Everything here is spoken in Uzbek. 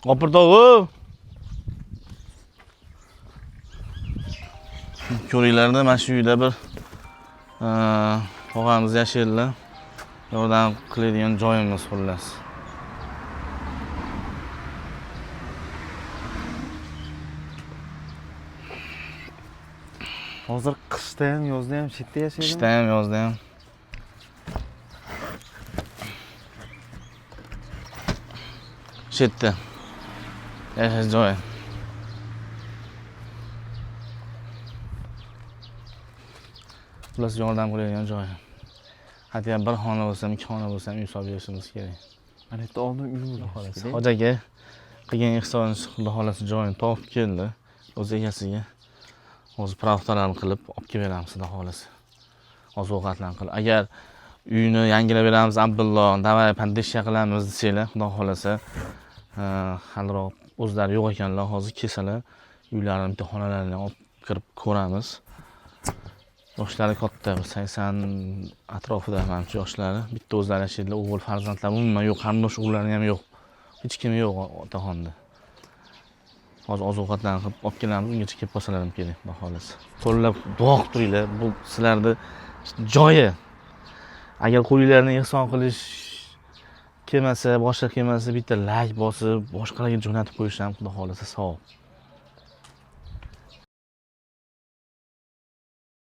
G'ofur tog'a. Ko'ringlarda mana shu uyda bir tog'amiz yashaydilar. Yordam qiladigan joyimiz xullas. Hozir qishda ham, yozda ham shu yerda yashaydimi? Qishda ham, yozda ham. Shu yerda yashash joyi. Xullas yordam qiladigan joyi. Hatto bir xona bo'lsa ham, ikki xona bo'lsa ham uy solib berishimiz kerak. Mana yerda oldin uy bo'lgan. Hoji aka qilgan ehson xudo xohlasa joyini topib keldi o'z egasiga. Hozir pravkalarni qilib olib kelib beramiz xudo xohlasa. Hozir ovqatlarni qilib. Agar uyni yangilab beramiz Abdullo, давай поддержка qilamiz desanglar, xudo xohlasa haliroq o'zlari yo'q ekanlar, hozir kelsalar uylarini bitta xonalarini olib kirib ko'ramiz. Yoshlari katta, bir 80 atrofida manimcha yoshlari. Bitta o'zlari yashaydilar, o'g'il farzandlari umuman yo'q, qarindosh urug'lari ham yo'q. Hech kimi yo'q otaxonda. Hozir oziq ovqatlarni qilib olib kelamiz, ungacha kelib qolsalar ham kerak, xudo xohlasa. Qo'llab duo qilib turinglar, bu sizlarni joyi. Agar qo'linglarni ehson qilish kelmasa, boshqa kelmasa, bitta like bosib, boshqalarga jo'natib qo'yish ham xudo xohlasa savob.